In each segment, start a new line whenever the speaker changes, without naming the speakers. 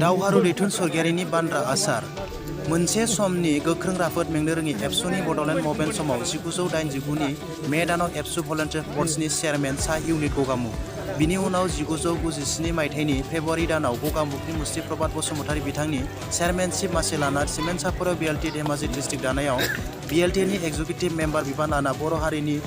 दावहारु दैथुन सरगियारिनि बान्द्रा आसार मोनसे समनि गोख्रों राफोद मेंनो रोङि एबसुनि बड'लेण्ड मुभमेन्ट समाव 1989 नि मे दानाव एबसु भलन्टियार फर्सनि चेयारमेन सा इउनिट गगामुख। बिनि उनाव 1997 मायथाइनि फेब्रुवारि दानाव गगामुखनि मुस्रि प्रभात बसुमतारी बिथांनि चेयारमेनशिप मासि लाना सिमेन्ट-सापराव BLT धेमाजि डिस्ट्रिक्ट दानायाव BLTनि एक्जिकिउटिभ मेम्बार बिबान लाना बर' हारिनि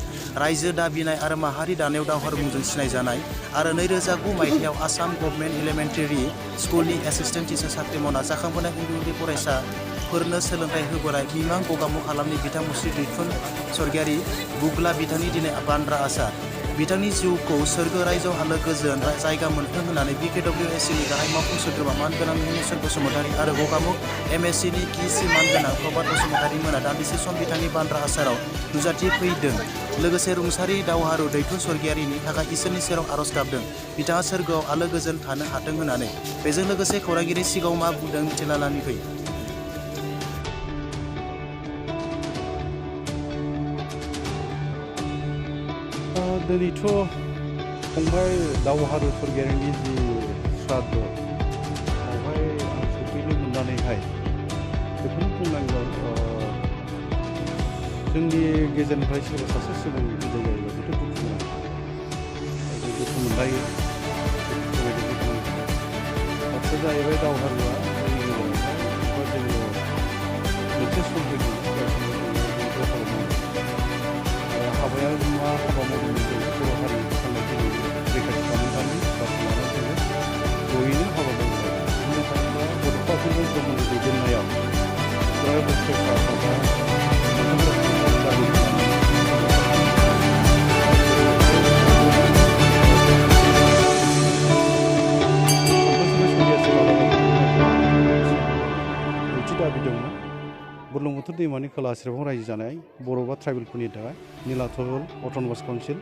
रायजो दाबिनाय आरो माहारि दानायाव दावहारु मुंजों सिनायजानाय आरो 2009 मायथाइयाव आसाम गभर्नमेन्ट एलिमेन्टारि स्कुलनि एसिस्टेन्ट टिचार साख्रि मावना जाखांबोनाय उन्दै उन्दै फरायसाफोरनो सोलोंथाइ होबोनाय मिमां गगामुख हालामनि बिथां मुस्रि दैथुन सरगियारि बुब्ला बिथांनि दिनै बान्द्रा आसार। बिथांनि जिउखौ सोरगो रायजोआव आलो गोजोन जायगा मोनथों होननानै BKWACनि गाहाय मावफुं सोद्रोमा मानगोनां मिहिनेश्वर बसुमतारी आरो गगामुख MSCनि किसि मानगोनां प्रभात बसुमतारी मोना दान्दिसे सम बिथांनि बान्द्रा आसाराव नुजाथिफैदों। लोगोसे रुंसारि दावहारु दैथुन सरगियारिनि थाखाय इसोरनि सेराव आरज गाबदों बिथाङा सोरगोआव आलो गोजोन थानो हाथों होननानै। बेजों लोगोसे खौरांगिरि सिगाङाव मा बुंदों मिथिना लानि फै।
दिनैथ' फंबाय दावहारु सरगियारिनि जि श्राद्ध बेवहाय आं सफैनो मोननानैहाय बेखौनो बुंनांगोन जोंनि गेजेरनिफ्राय सोरबा सासे सुबुं बिदाय जायोबा बेथ' दुखु मोना जों दुखु मोनलायो बाथ्राया जाहैबाय दावहारुआ जोंनि गेजेरावहाय जोङो मोनसे सम फैगोन हाबाया मा हाबा मावदोंमोन जों बर' हारि थांनाय फैनायनि रैखाथि खालामनानै बाथ्रा लानानै जोङो जयैनो हाबा मावदों। बुंनो थाङोब्ला बड'फाफोरजों सोमोन्दो दैदेननायाव दाबि दंमोन बुरलुंबुथुर दैमानि खोला सेरफाङाव रायजो जानाय बर' बा ट्राइबेलफोरनि थाखाय नीलाचल अट'नमास काउन्सिल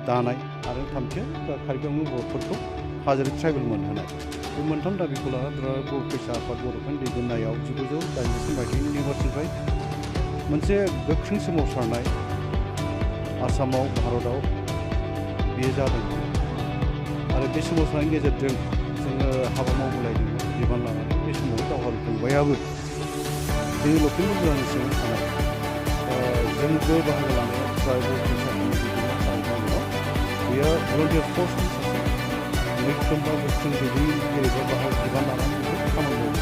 दानाय आरो थामथिया कार्बि आंलं बर'फोरखौ हाजोआरि ट्राइबेल मोनहोनाय बे मोनथाम दाबिखौ लाना बर' फैसा आफाद बर'फोरनि दैदेननायाव 1989 मायथाइनि निउयर्कनिफ्राय मोनसे गोख्रों सोमावसारनाय आसामाव भारतआव बेयो जादों आरो बे सोमावसारनायनि गेजेरजों जोङो हाबा मावबोलायदोंमोन बिबान लानानै बे समाव दावहारु फंबायाबो जोंनि लखिमपुर जिल्लानि सिङाव थानाय जोंबो बाहागो लानायाव ट्राइबेल फैसानि दैदेननाय खामानियाव बेयो भलन्टियार फर्सनि सासे मैखोम बा गोख्रों दैदेनगिरि बा बिबान लानानै बेखौ खामानि मावो।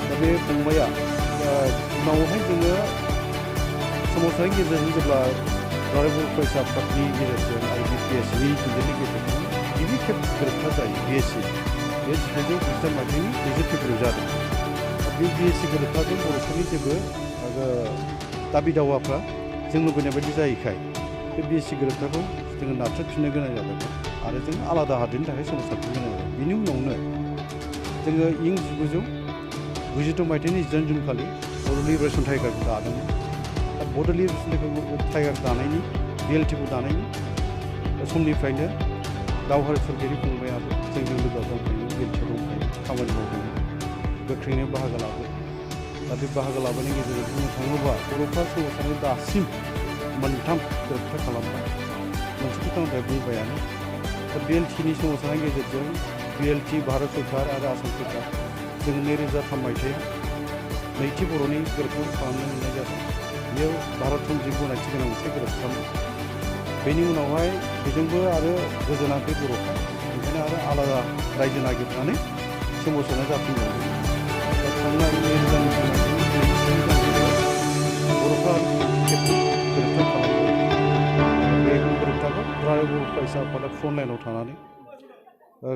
दा बे फंबाया उनावहाय जोङो सोमावसारनायनि गेजेरजों जेब्ला ट्राइबेल फैसा आफादनि गेजेरजों आरो BPSनि दैदेननायनि गेजेरजों गिबि खेब गोरोबथा जायो BSc बे 1993 मायथाइनि 20 फेब्रुवारियाव जादों। बे BSc गोरोबथाजों बर'फोरनि जेबो दाबि दावाफ्रा जों लुबैनाय बायदि जायैखाय बे BSc गोरोबथाखौ जोङो नारथ्रोदफिननो गोनां जादोंमोन आरो जों आलादा हादोरनि थाखाय सोमावसारफिननो गोनां जादों। बिनि उनावनो जोङो इं 1992 मायथाइनि 19 जुन खालि बड' लिबारेसन टाइगारखौ दादोंमोन। दा बड' लिबारेसन टाइगार दानायनि BLTखौ दानायनि समनिफ्रायनो दावहारु सरगियारि फंबायाबो जोंजों लोगोआव दंफायो BLTआव दंफायो खामानि मावदोंमोन गोख्रैनो बाहागो लाबोदों। दा बे बाहागो लाबोनायनि गेजेरजों बुंनो थाङोब्ला बर'फ्रा सोमावसारनाय दासिम मोनथाम गोरोबथा खालामबाय मोनसेखौथ' आं दहाय बुंबायानो। दा BLTनि सोमावसारनायनि गेजेरजों BLT भारत सरकार आरो आसाम सरकार जों 2003 मायथाइयाव नैथि बर'नि गोरोबथाखौ खालामनो मोननाय जादों। बेयाव भारत संबिजित गनायथि गोनां मोनसे गोरोबथामोन। बेनि उनावहाय बेजोंबो आरो गोजोनाखै बर'फ्रा ओंखायनो आरो आलादा रायजो नागिरनानै सोमावसारनाय जाफिनबावदों। दा थांनाय 2002 बर'फ्रा खेबसे गोरोबथा खालामबाय। बे गोरोबथाखौ ट्राइबेल फैसा आफादा फ्रन्ट लाइनाव थानानै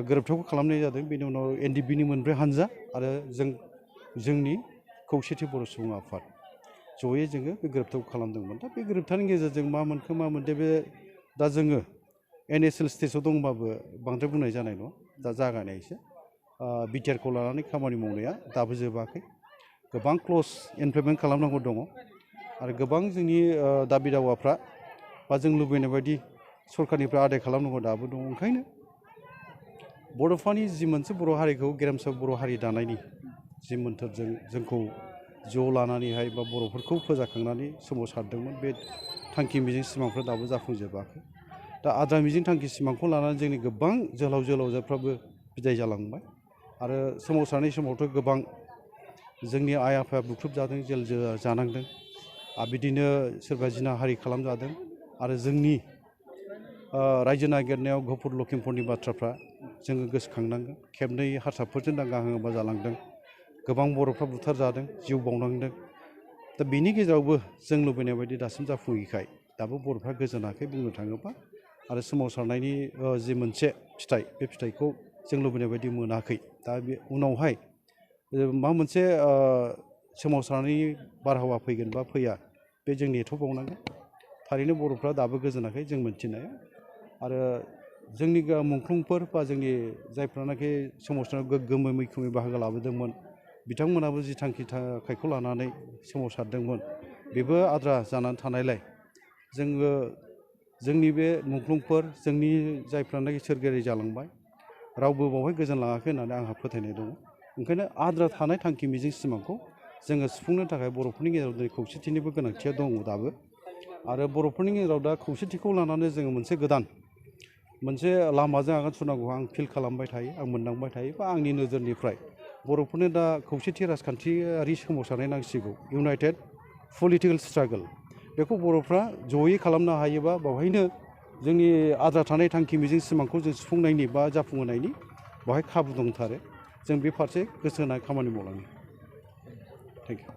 गोरोबथाखौ खालामनाय जादों। बेनि उनाव NDBनि मोनब्रै हानजा आरो जोंनि खौसेथि बर' सुबुं आफाद जयै जोङो बे गोरोबथाखौ खालामदोंमोन। दा बे गोरोबथानि गेजेरजों मा मोनखो मा मोनदों बे दा जोङो NSL स्टेजाव दंबाबो बांद्राय बुंनाय जानाय नङा। दा जागायनायसो बिटिआरखौ लानानै खामानि मावनाया दाबो जोबाखै गोबां क्ल'ज इमप्लिमेन्ट खालामनांगौ दङ आरो गोबां जोंनि दाबि दावाफ्रा बा जों लुबैनाय बायदि सरकारनिफ्राय आदाय खालामनांगौ दाबो दङ। ओंखायनो बड'फानि जि मोनसे बर' हारिखौ गेरेमसा बर' हारि दानायनि जि मोन्थोरजों जोंखौ ज' लानानैहाय बा बर'फोरखौ फोजाखांनानै सोमावसारदोंमोन बे थांखि मिजिं सिमांफ्रा दाबो जाफुंजोबाखै। दा आद्रा मिजिं थांखि सिमांखौ लानानै जोंनि गोबां जोहोलाव जोहोलावजोफ्राबो बिदाय जालांबाय आरो सोमावसारनाय समावथ' गोबां जोंनि आइ आफाया बुख्रुबजादों जेल जानांदों आरो बिदिनो सोरबा जिनाहारि खालामजादों आरो जोंनि रायजो नागिरनायाव गहपुर लखिमपुरनि बाथ्राफ्रा जोङो गोसोखांनांगोन खेबनै हारसाफोरजों दाङा होङोबा जालांदों गोबां बर'फ्रा बुथारजादों जिउ बावनांदों दा बेनि गेजेरावबो जों लुबैनाय बायदि दासिम जाफुङैखाय दाबो बर'फ्रा गोजोनाखै बुंनो थाङोबा आरो सोमावसारनायनि जि मोनसे फिथाइ बे फिथाइखौ जों लुबैनाय बायदि मोनाखै दा बे उनावहाय मा मोनसे सोमावसारनायनि बारहावा फैगोन बा फैया बे जों नेथ'बावनांगोन थारैनो बर'फ्रा दाबो गोजोनाखै जों मोनथिनाया आरो जोंनि मुंख्लंफोर बा जोंनि जायफ्रानाखि सोमावसारनायाव गोग्गोमै मैखोमै बाहागो लाबोदोंमोन बिथांमोनाबो जि थांखि थाखायखौ लानानै सोमावसारदोंमोन बेबो आद्रा जानानै थानायलाय जोङो जोंनि बे मुंख्लंफोर जोंनि जायफ्रानाखि सोरगोयारि जालांबाय रावबो बावहाय गोजोन लाङाखै होननानै आंहा फोथायनाय दङ ओंखायनो आद्रा थानाय थांखि मिजिं सिमांखौ जोङो सुफुंनो थाखाय बर'फोरनि गेजेराव दिनै खौसेथिनिबो गोनांथिया दङ दाबो आरो बर'फोरनि गेजेराव दा खौसेथिखौ लानानै जोङो मोनसे गोदान मोनसे लामाजों आगान सुरनांगौ आं फिल खालामबाय थायो आं मोनदांबाय थायो बा आंनि नोजोरनिफ्राय बर'फोरनो दा खौसेथि राजखान्थियारि सोमावसारनाय नांसिगौ इउनाइटेड पलिटिकेल स्ट्रागल बेखौ बर'फ्रा जयै खालामनो हायोबा बेवहायनो जोंनि आद्रा थानाय थांखि मिजिं सिमांखौ जों सुफुंनायनि बा जाफुंहोनायनि बेवहाय खाबु दंथारो जों बे फारसे गोसो होनाय खामानि मावलाङो थेंक इउ